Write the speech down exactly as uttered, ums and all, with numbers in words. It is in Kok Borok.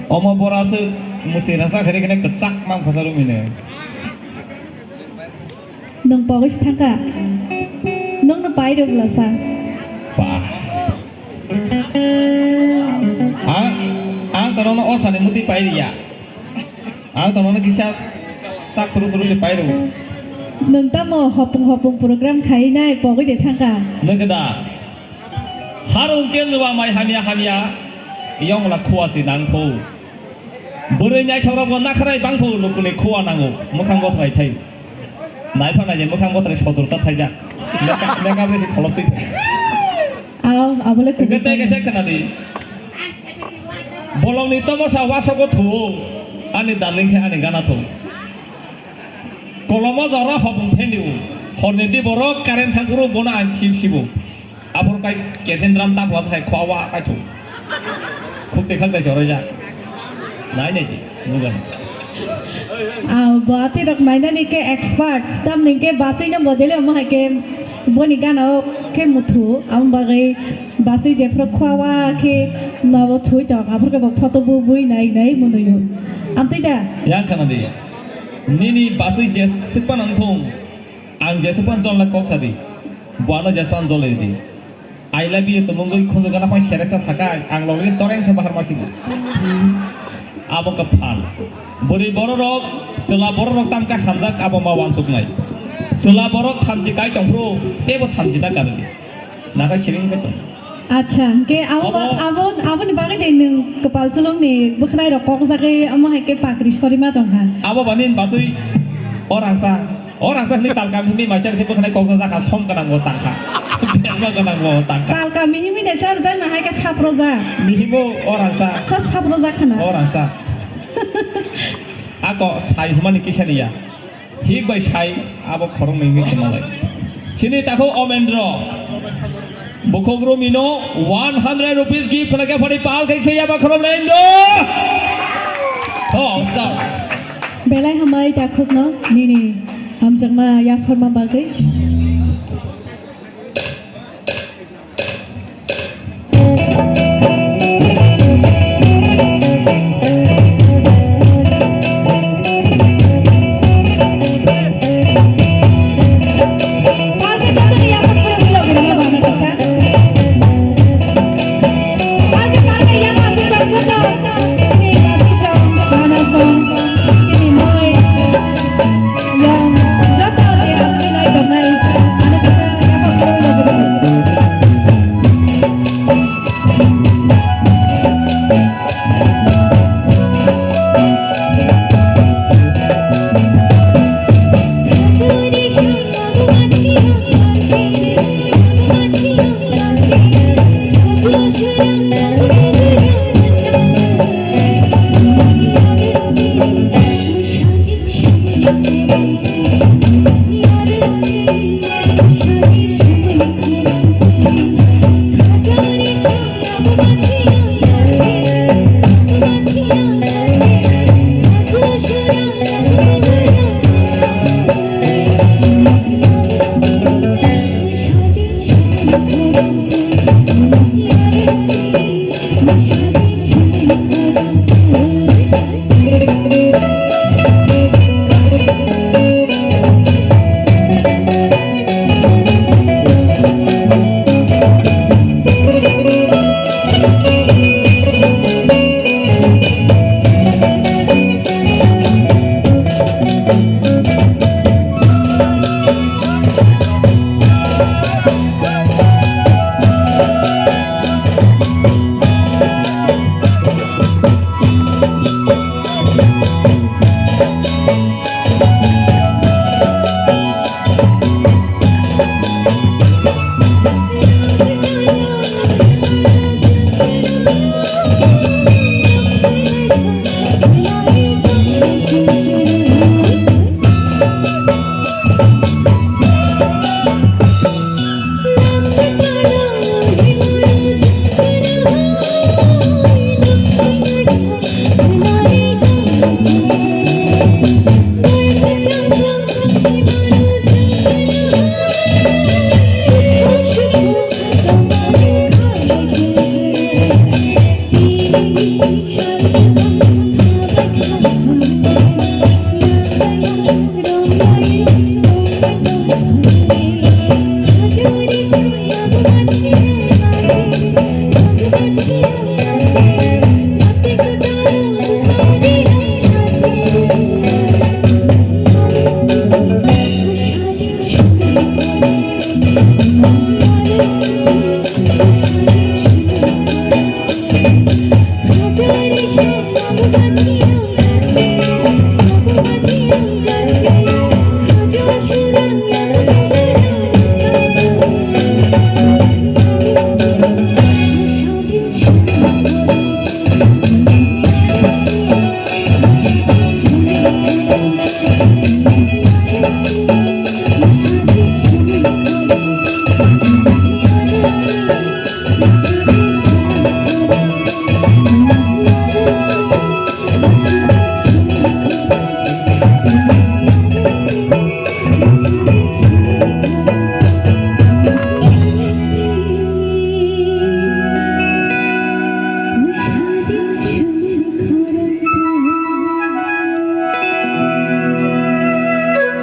Omo bora se musi rasa khari khene kwchak mang phasa rumine. Nwng pogwi se thangkha. Nwng no pai rw bwla sa. Pa. Ang, ang tono no o sani muti pai riya. Ang tono no kisa sak suru suru se pai rw. Nwng tamo hopung hopung program khai nai pogwi de thangkha. Nwng khe da. Harung ke nuwa mai hamya hamya. Yong la khua si nang pho. Bwrwi naithokrokbo nakhrai bangphuru nukuni khua nango, mwkhang bothrai thai. Naipha naidi mwkhang bothrai sodor ta thaijak. Meka-, mekap resi kholop twi thai. Aw, abole Hwnkhe tei kaisa khwnadi. Bolongni tomosa wasogo thuo, ani darling khe ani gana thu. Kolomo jora hopung phenio, horni di borok current thangphuru bono ang sib sibo. Aphuru kai kerosene drum ta phalsa khai khwa wa kai thu. Khuk te khak dai choroi ja. Nai nai di, nugan. Ah, bo ati rok nainani ke expert, tamni ke basui no bodele omo hai ke boni gana o ke muthu, amo bagwi basui jephuru khwa wa khe nobo thui tong, aphuru ke bo photo bu bui nai nai mwnwi o. Amtwi da? Yang khana di. Nini basui jeswk phano wngthung, ang jeswk phano jol lai kok sa di. Bo ano jeswk phano jol lai di. I love you to mungwi khunju gana phai sereksa saka ang logwi toreng se bahar ma khibu. Abo ka phal. Bwrwi bororok, chwla bororok tamkha hamjak abo ma wansuknai. Chwla borok thamchi kai tongphuru teibo thamchi ta karwi. Nakai siring khe tong. Acha, hwnkhe abo ba-, Abo abo, aboni bagwi de nwng kwpal chulungni bwkhwnai rok kokjagwi omo hai khe pakri sorima tongkha. Abo bani basui o rangsa. O rangsa hwnwi talka mihimwi maichar khe bwkhanai kokjak jakha, som gwnang bo tangkha. Berma gwnang bo tangkha. Talka mihimwi de char jak na hai khe saprojak. Mihimo o rangsa. Sa saprojak khana. O rangsa. Ako sai hwnmani kisa niya. Hik bai sai abo khoroknwi hwnwi se malai. Chini takhuk Omendro. Bukhuk Rumino one hundred rupees gift khlai khe phani pal khe se yaba khoroknwi indo. Ho, sa. Belai hambai takhukno nini hamjakma yapharma bagwi.